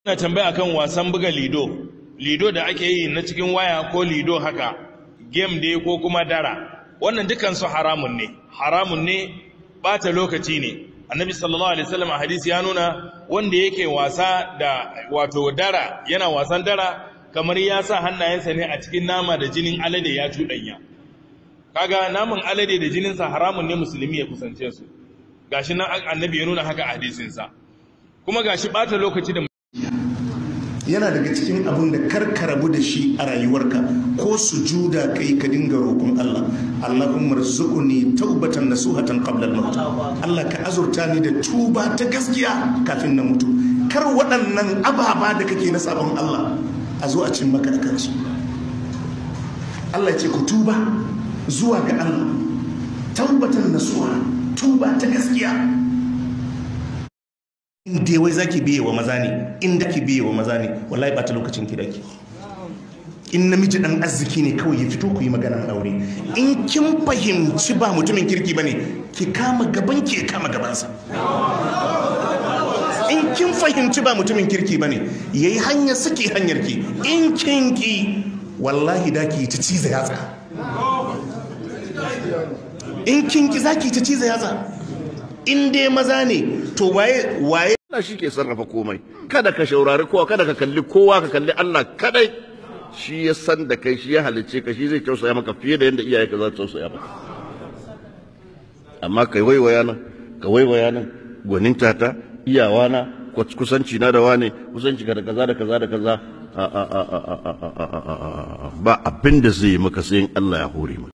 Ina tambaya akan wasan buga lido, lido da ake yi na cikin waya ko lido haka, game dai ko kuma dara. Wannan dukansu haramun ne, haramun ne, bata lokaci ne. Annabi sallallahu alaihi wasallam a hadisi ya nuna wanda yake wasa da wato dara, yana wasan dara kamar ya sa hannayensa ne a cikin nama da jinin alade ya cuɗanya. Kaga naman alade da jininsa haramun ne musulmi ya kusance su. Gashi nan annabi ya nuna haka a hadisinsa. Kuma gashi bata lokaci da yana daga cikin abun da karka rabu da shi a rayuwarka, ko sujuda kai ka dinga roƙon Allah, Allahumma rzuqni taubatan nasuhatan qabla al-maut. Allah ka azurta ni da tuba ta gaskiya kafin na mutu. Kar waɗannan ababa da kake na sabon Allah a zo a cin maka da kansu. Allah ya ce ku tuba zuwa ga Allah taubatan nasuha, tuba ta gaskiya. In dai wai zaki biye wa maza ne, in da ki biye wa maza ne, wallahi bata lokacin ki dake. In namiji dan arziki ne kawai ya fito ku yi maganan aure. In kin fahimci ba mutumin kirki bane, ki kama gaban ki ya kama gabansa. In kin fahimci ba mutumin kirki bane, yayi hanyar saki hanyar ki. In kin ki, wallahi da ki ta ciza yatsa. In kin ki zaki ta ciza yatsa. In dai maza ne, to waye waye Allah shi ke sarrafa komai. Kada ka shaurari kowa, kada ka kalli kowa, ka kalli Allah kadai. Shi ya san da kai, shi ya halicce ka, shi zai tausaya maka fiye da yadda iyayenka za su tausaya maka. Amma kai waiwaya nan, ka waiwaya nan, gwaninta ta, iyawa na, kusanci na da wane, kusanci ka da kaza da kaza da kaza. A a a a a a a a a ba abin da zai yi maka sai in Allah ya hore maka.